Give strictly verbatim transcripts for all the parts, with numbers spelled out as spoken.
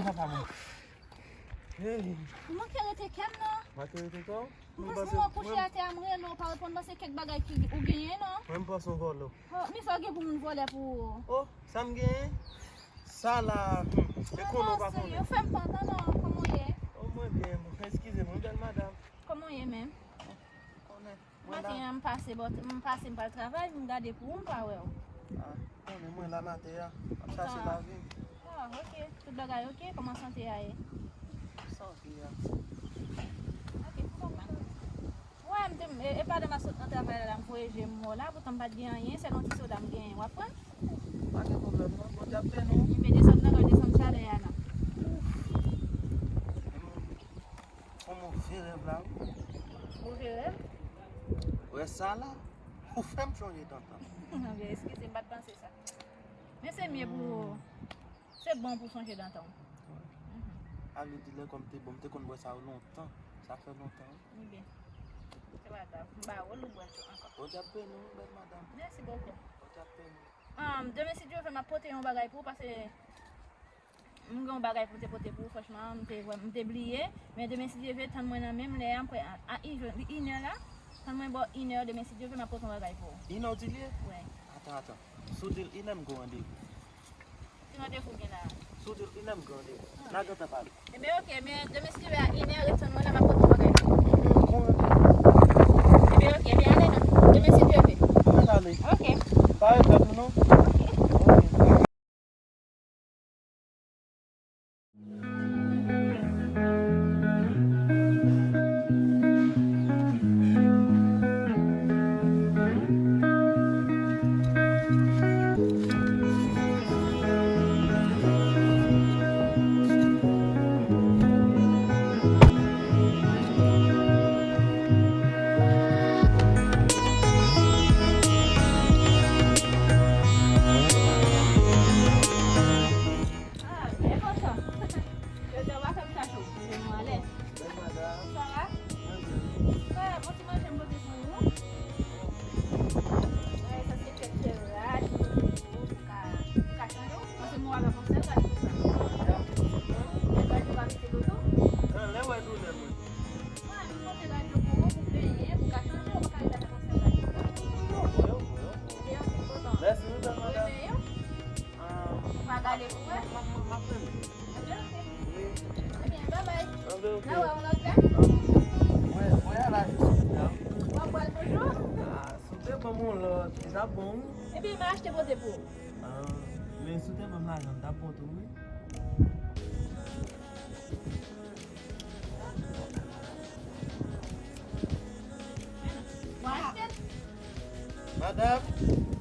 Hey. Ou manke rete kè m non. Manke rete kè w? M panse m wè w kouche atè a, m rele w, ou pa reponn, m panse kèk bagay ki ou genyen non. Mwen m panse w vòlò. Oh, men sa w gen pou moun vòlè pou ou? Oh, sa m genyen? Sa la, hmm, e konnen w pa konnen. Fè m pantan non, kòman w ye? Oh, mwen byen, eskize m wi, bèl madanm. Kòman w ye menm? Ou konnen. Maten an, m pase bò, m pase, m pral travay, m gade pou ou, m pa wè w. Ah, konnen mwen la maten an, m ap chache lavi m. Ah, ok. Tout bagay ok? Kòman sante a ye? Sante a. Ok, m kontan. Wè, m te, e, e pandan m ap sot nan travay la, m voye je m wè w la, poutan m pa t gen anyen, sèl yon ti soda m genyen. W ap pran? Pa gen pwoblèm non, Bondye ap beni w. Ebyen desann nan, desann chalè a la. Ouf. Yon move rèv la wi. Move rèv? Wè sa la? Ou fè m chonje dantan. Non, men eskize m, m pa t panse sa. Men se mye pou, se bon pou sonje dantan. Wi. Mhm. A vle di lè kòm te bon, m te konn bwè sa yo lontan. Sa fè lontan wi. Ebyen, se pa grav. M ba w l, ou bwè l tou ankò. Bondye ap beni w, bèl madanm. Mèsi bokou. Bondye ap beni w. Ahn, demen si Dye vle, m ap pote yon bagay pou ou, paske m gen yon bagay pou m te pote pou ou, franchman, m te, m te bliye. Men demen, si Dye vle, tann mwen nan menm lè a, m kwè a, a inè la. Tann mwen bò inè demen, si Dye vle, m ap pote yon bagay pou ou. Inè w di l ye? Wi. Atan, atan. Si w di l inè, m gen yon randevou. Ki randevou w gen la a? Si w di l inè, m gen yon randevou. N a gentan pale. Ebyen, ok, men demen, si Dye vle, a inè, ret tann mwen la, m ap pote yon bagay pou ou. Ebyen, m gen yon randevou. Ebyen, ok, ebyen, ale non. Demen, si Dye vle. Mwen ale. Ok. Pa regrèt ou non. Ok. Ok. Ah, byen kontan. Yo di w pa fè m sa cho, se nou alèz. Sa va? Sa va, bon ti manje m pote pou ou. Sa se kèk seraj, pou ou ka, pou ka chanje w. Paske mwen wè la konsèy, gade pou sa. Lè gade ou pa mete dodo. Lè wè doulè mwen. Mwen, m pote radyo pou ou, pou benyen, pou ka chanje, ou pa ka rete atè konsèy la. Yo, yo, yo. Ebyen, ok, m kontan. Mèsi, wi, bèl madanm. Ou renmen yo? Ah, ou pa gade pou wè? M ap, m ap, m ap renmen. Ebyen, ok. Wi. Ebyen, bye bye. Ebyen, ok. N a wè yon lòt lè? Ah, mwen, mwen a la jis kounye a. W ap pral toujou? Ah, si w te ban m yon lòt, li t ap bon, wi. Ebyen, m a achte pote pou ou. Ah, men si w te ban m lajan, m t ap bon tou, wi. Madanm,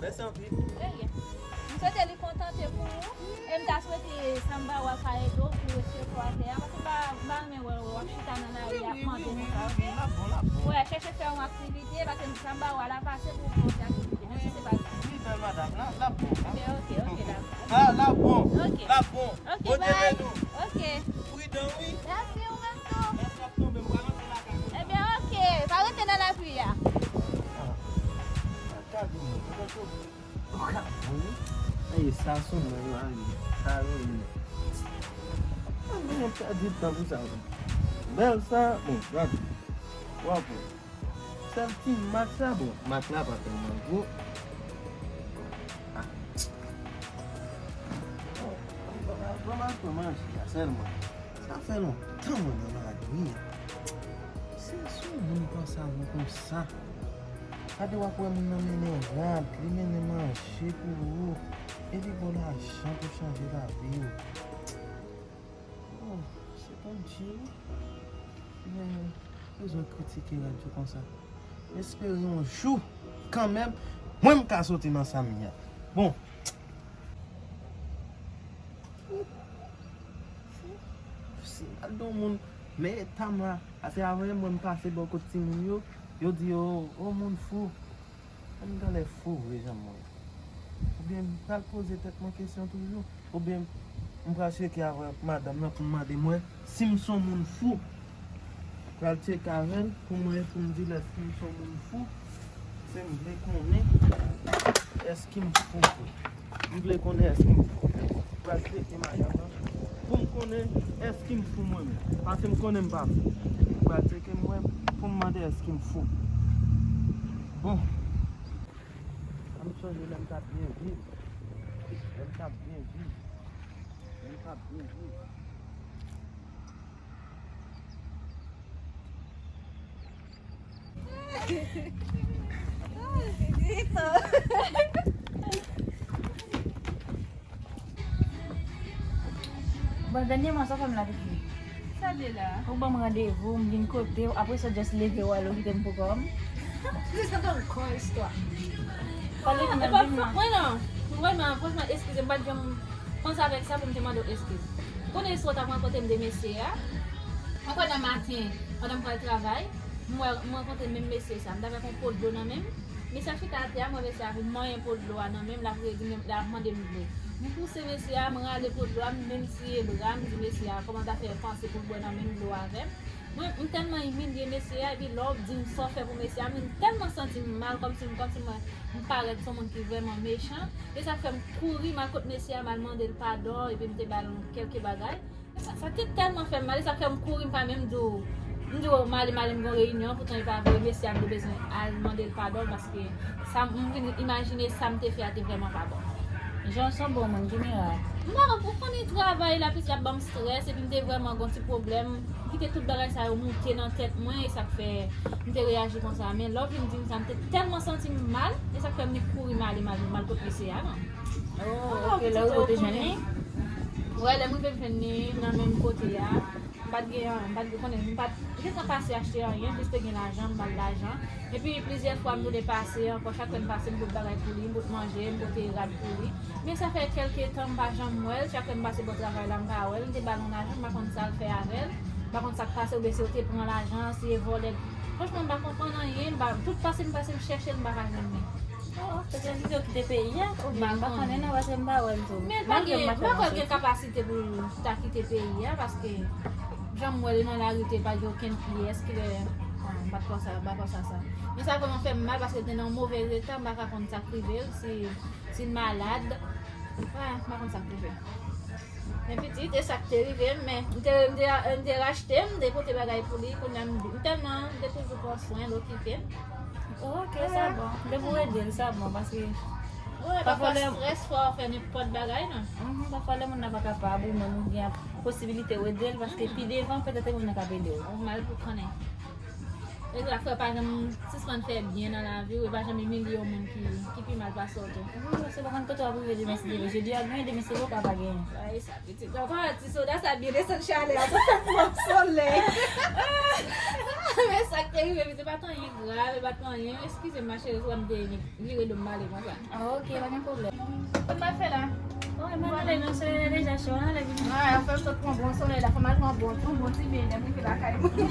mèsi anpil. M swete li kontante pou ou. E m ta swete sanba w a ka ede w pou w retire kò atè a. Paske m pa, m pa renmen wè w ap chita nan lari ap mande konsa, ok? L ap bon, l ap bon. Wè, chèche fè yon aktivite, paske sanba w a la pase pou w fè yon ti aktivite. Menm si se pa sa. Wi, bèl madanm, l ap, l ap bon, l ap bon. Ok, ok, ok, dakò. L ap bon, l ap bon. Ok, bye. Bondye beni w. Ok. Pridan, wi. Mèsi, ou menm tou. Mèsi, ap tonbe, m pral antre lakay mwen. Ebyen, ok. Pa rete nan lapli a. Ah. Gade mwen, gade mwen. Ou ka bon, wi. Ey, sa sou mwen, yo, ale. Sa yo, yo. Mwen, mwen pèdi tan pou sa, wi. Bèl sa, bon, gade. W ap wè. Sèl ti mak sa, bon, mak la pa tèlman gwo. Ah. Bon, bon, bon, manje a sèlman. Sa fè lontan mwen nan lari a. Se sou moun konsa, moun konsa. Gade w ap wè moun nan mennen rad, li mennen manje pou ou. E li ba w lajan pou chanje lavi w. Oh, se Bondye wi. Men, bezwen kritike radyo konsa. M espere yon jou, kanmenm, mwen m ka soti nan sa m ye a. Bon. Si m al di yon moun, men eta m la, ase avan mwen m pase bò kot timoun yo, yo di yo, o moun fou. An m genlè fou vre jan m wè. Oubyen m pral poze tèt mwen kesyon toujou. Oubyen m pral tcheke avèk madanm nan pou m mande mwen si m se yon moun fou. M pral tcheke avè l pou mwen, pou m di l èske m se yon moun fou. Se m vle konnen èske m fou vre. M vle konnen èske m fou. M pral tcheke madanm nan. Pou m konnen èske m fou mwen menm. Paske m konnen m pa fou. M pral tcheke m wè pou m mande èske m fou. Bon. Sa m sonje lè m t ap byen viv. Lè m t ap byen viv. Lè m t ap byen viv. Bon, dènyèman, sa w fè m la, pitit? Sa l ye la? Ou ban m randevou, m vin kote w, apre sa w just leve w ale, w kite m pou kò m. Se sa ankò istwa. Pale pou mwen, di m. Mwen non. Vrèman, franchman, eskize m, m pa t janm panse avèk sa pou m te mande w eskiz. Kounye a w t ap rankontre m de mesye a. Ankò nan maten, pandan m pral travay, m wè, m rankontre menm mesye sa. M t avèk yon po dlo nan men m. Mesye a chita atè a, m wè mesye a vin manyen po dlo a nan men m, l ap redi m, l ap mande m dlo. M pouse mesye a, m rale po dlo a, m vin siye bra m, di mesye a, kòman w ta fè panse pou l bwè nan menm dlo avè m? Mwen, m tèlman imilye mesye a, epi lè w di m sa w fè pou mesye a, m tèlman santi m mal, kòmsi, kòmsi mwen, m parèt se yon moun ki vrèman mechan. E sa k fè m kouri, m al kot mesye a, m al mande l padon, epi m te ba l yon kèlke bagay. Sa, sa te tèlman fè m mal, e sa k fè m kouri, m pa menm di w, m di w, m ale, m ale, m gen yon reyinyon, poutan e pa vre, mesye a m te bezwen al mande l padon, paske sa, m vin imajine sa m te fè a te vrèman pa bon. Jan w se yon bon moun, ki mirak. M pa konn, ou konnen travay la, plis y ap ban m estrès, epi m te vrèman gen yon ti pwoblèm, m kite tout bagay sa yo moute nan tèt mwen, e sa k fè m te reyaji konsa. Men lè w vin di m sa, m te tèlman santi m mal, e sa k fè m kouri, m ale, m ale, m al kot mesye a, non. Oh, ok, lè w rive w te jwenn li? Wè, lè m rive m jwenn li nan menm kote a. M pa t gen, m pa t gen, konnen, m pa t gentan pase achte anyen, jis te gen lajan, m ba l lajan. Epi plizyè fwa m tounen pase ankò, chak lè m pase, m pote bagay pou li, m pote manje, m pote rad pou li. Men sa fè kèlke tan m pa janm wè l, chak lè m pase bò travay la, m pa wè l, m te ba l yon lajan, m pa konn sa l fè avè l, m pa konn sa k pase, oubyen si yo te pran lajan an, si e vòlè l. Franchman, m pa konprann anyen, m pa, tout pase m pase, m chèche l, m pa ka jwenn li. Oh, petèt li te kite peyi a, oubyen m pa konnen non, paske m pa wè l tou. Men l pa gen, m pa kwè l gen kapasite pou l ta kite peyi a, paske jan m wè l nan lari, te pa gen okenn pyès, kilè, ah, m pa t kwè sa, m pa kwè sa, sa. Men sa vrèman fè m mal, paske l te nan yon move eta, m pa ka konn sa k rive l, si, si l malad. Ah, m pa konn sa k rive l. Men pitit, e sa k te rive m, men m te, m te, m te rachte, m te pote bagay pou li, kounye a m, m tèlman, m te toujou pran swen l, okipe l. Ok, sa bon. Depi w ede l, sa bon, paske pafwa lè, strès, fò w fè nenpòt bagay, non? Mhm, pafwa lè moun nan pa kapab, ou menm ou gen posibilite w ede l, paske pi devan, petèt se moun nan k ap ede w. Ou mal pou konnen. E sa fè w pa janm sispann fè byen nan lavi w, e pa janm imilye yon moun ki, ki pi mal pase w tou. Wi, paske w pa konn kote w ap rive demen si Dye vle. Jodi a genyen, demen se lè w ka pa genyen. Sa e sa, pitit. Ankò ti soda sa byen desann chalè a, pou fè m pran solèy. Men sa k te rive, pitit, pa t anyen grav, e pa t anyen. Eskize m, ma chérie, si w wè m te vire do m pale konsa. Ah, ok, pa gen pwoblèm. Sa m ap fè la? Oh, m anale non, solèy la deja cho, ann ale vini. Ah, fè m sot pran bon solèy la, fò m al pran bon, pran bon ti beny lè m rive lakay mwen.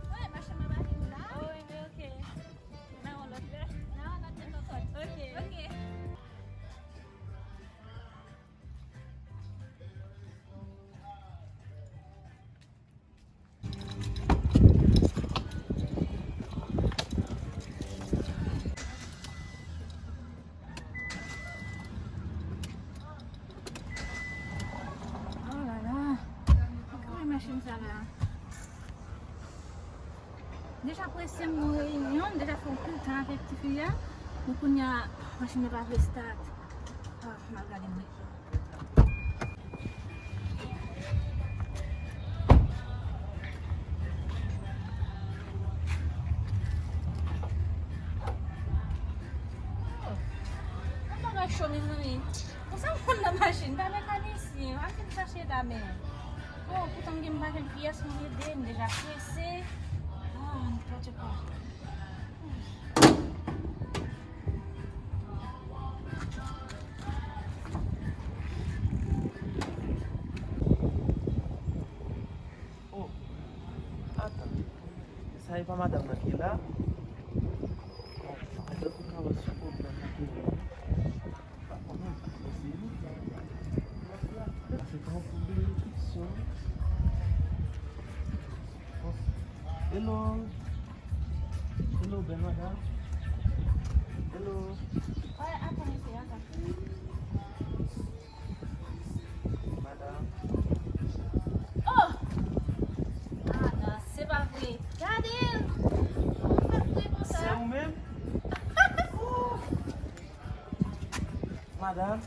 Wi, machin mwen pa vin la. Oh, wi, ok. Nan yon lòt lè. Nan yon lòt lè, nan yon lòt. Ok. Ok. Oh la la. Gade machin sa la. Deja prese m nan reyinyon, m deja fè anpil tan avèk tifi a. Men kounye a, machin nan pa vle start. Ah, m al gade mwen. Oh, yon bagay cho, mezanmi. Konsa moun nan machin, pa mekanisyen, al vin chache la men. Oh, poutan m gen m pa gen pyès, moun ede m, deja prese. Ah, nenpòt kwa. Oh, atan. Sa e pa madanm nan ki la? Bon, petèt ou ka wè sou pwoblèm nan ki gen. Pa konnen, mwen se li. Se pa yon pwoblèm de fiksyon. Bon. Hello. Hello. Madanm. Oh! Ah, nan, se pa vre. Gade l! Ou fè vre konsa. Se ou menm? Madanm.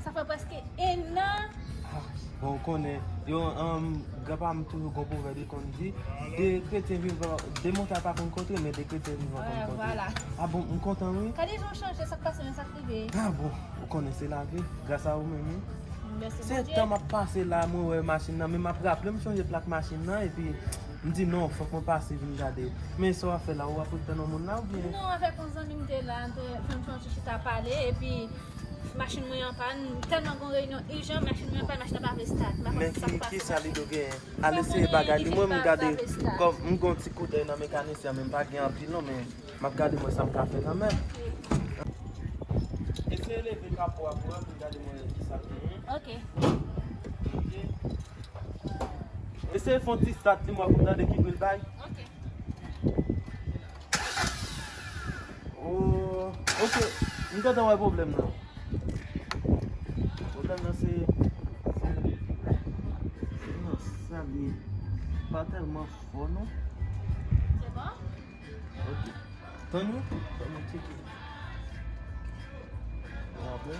Sa fè prèske en an. Ah, bon, ou konnen, yo, um, granpa m toujou gon pwovèb, li konn di, de kretyen vivan, de montay pa konn kontre, men de kretyen vivan konn kontre. Ah bon, m kontan, wi. Gade jan w chanje, sa k pase, men sa k rive. Ah bon, ou konnen se lavi, gras a ou menm, wi. Se tan m ap pase la, mwen wè machin nan, men m ap raple m chonje plak machin nan, epi m di non, fòk mwen pase vin gade. Men sa w ap fè la, ou ap ret tann yon moun la, oubyen? Non, avèk yon zanmi m te la, m te fè m fè yon ti chita pale, epi machin mwen an pàn, tèlman gon reyinyon ijan, machin mwen an pàn, machin nan pa vle start. M pa konn sa k pase. Men ki, ki sa Lido genyen? Al eseye bagay li, mwen m gade, kòm m gon ti koudèy nan mekanisyen, men m pa gen anpil non, men m ap gade mwen sa m ka fè kanmenm. Eseye leve kapo a pou wè, pou gade mwen ki sa l genyen. Ok. Ok. Eseye fè yon ti start li, mwen pou tande ki bri l bay. Ok. Oh, ok. M gentan wè pwoblèm nan. Pwoblèm nan se, se, non, sa li pa tèlman fò non. Se bon? Ok. Tann wi, tann wi tcheke. Bon, apre.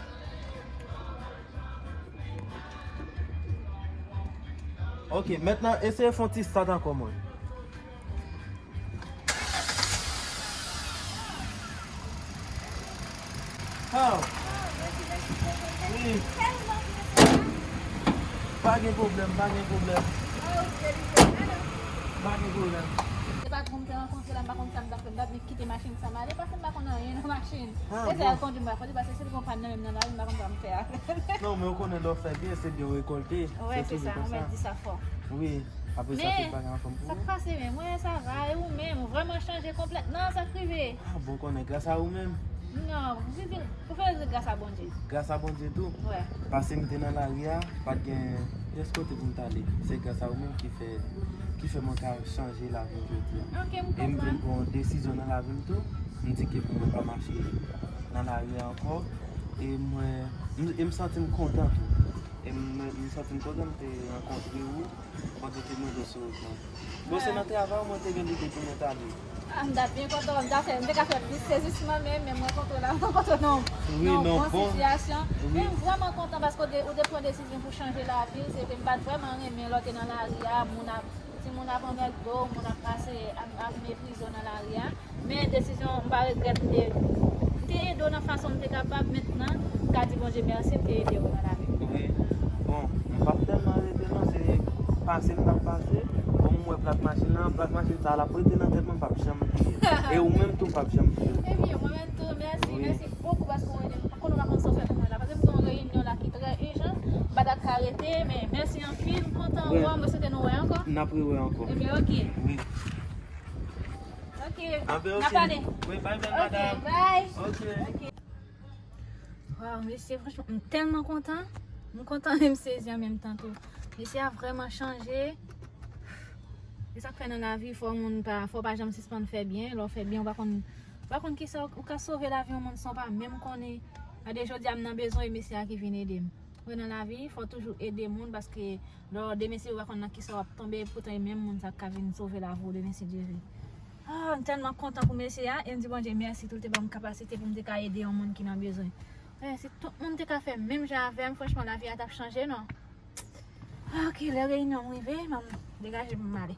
Ok, mentnan eseye fè yon ti start ankò mwen. Oh. Wi. Pa gen pwoblèm, pa gen pwoblèm. Pa gen pwoblèm. Se patwon m te rankontre la, m pa konn sa m t ap fè, m t ap kite machin sa m ale, paske m pa konn anyen nan machin. E sa l kondwi m pa kondwi, paske si l gon pàn nan men m nan lari, m pa konn sa m fè avè l. Non, men ou konnen lè w fè byen, se byen w rekòlte. Wi, se sa, ou mèt di sa fò. Wi, apre sa tout bagay anfòm pou ou. Men, sa k pase menm, mwen sa va, e ou menm, ou vrèman chanje konplèt. Non, sa k rive? Ah, bon, konnen gras a ou menm. Non, pou fè gras a Bondye. Gras a Bondye tou. Wi. Paske m te nan lari a, pa t gen pyès kote pou m t ale. Se gras a ou menm ki fè, ki fè mwen ka chanje lavi m jodi a. Ok, m konprann. E m vin pran yon desizyon nan lavi m tou. M di ke pou mwen pa mache nan lari a ankò. E mwen, m, e m santi m kontan tou. E m, m santi m kontan m te rankontre ou. Kote ke mwen jwe sou wout lan. Bon, se nan travay mwen te gen lide pou mwen t ale. Ah, m ta byen kontan, m ta fè, m te ka fè plis sezisman, men, men mwen kontan la, mwen kontan non. Wi, non, bon sitiyasyon. Men m vrèman kontan paske ou te, ou te pran desizyon pou chanje lavi w. Se te, m pa t vrèman renmen lè w te nan lari a, moun ap, timoun ap anmède w, moun ap pase, ap, ap meprize w nan lari a. Men desizyon, m pa regrèt, m te, m te ede w nan fason m te kapab. Mentnan, m ka di Bondye mèsi, m te ede w nan lavi m. Wi. Bon, m p ap tèlman rete non, se pase m t ap pase. Bon, m wè plak machin nan, plak machin sa a l ap rete nan tèt mwen, m p ap janm bliye l. E ou menm tou, m p ap janm bliye w. Ebyen, mwen menm tou, mèsi, mèsi bokou paske w ede m. Konnen w pa konn sa w fè pou mwen la, paske m gen yon reyinyon la ki trè ijan, m pa t ap ka rete, men mèsi anpil, m kontan wè w, mwen swete nou wè ankò. N ap rewè ankò. Ebyen, ok. Wi. Ok. Anben, ok. N a pale. Wi, bye bye, madam. Ok, bye. Ok. Ok. Waw, mesye, franchman, m tèlman kontan. M kontan e m sezi an menm tan tou. Mesye a vrèman chanje. E sa k fè nan lavi, fò moun pa, fò w pa janm sispann fè byen. Lè w fè byen, ou pa konn, ou pa konn kisa ou, ou ka sove lavi yon moun san w pa menm konnen. Gade, jodi a m nan bezwen, e mesye a ki vin ede m. Wè nan lavi, fò w toujou ede moun, paske lè w demen, si ou pa konn nan kisa w ap tonbe, poutan e menm moun sa k ka vin sove lavi w demen, si Dye vle. Ah, m tèlman kontan pou mesye a, e m di Bondye mèsi tou, l te ban m kapasite pou m te ka ede yon moun ki nan bezwen. Eh, si tout moun te ka fè menm jan avè m, franchman, lavi a t ap chanje, non? Ah, ok, lè reyinyon m rive, m ap degaje m ale.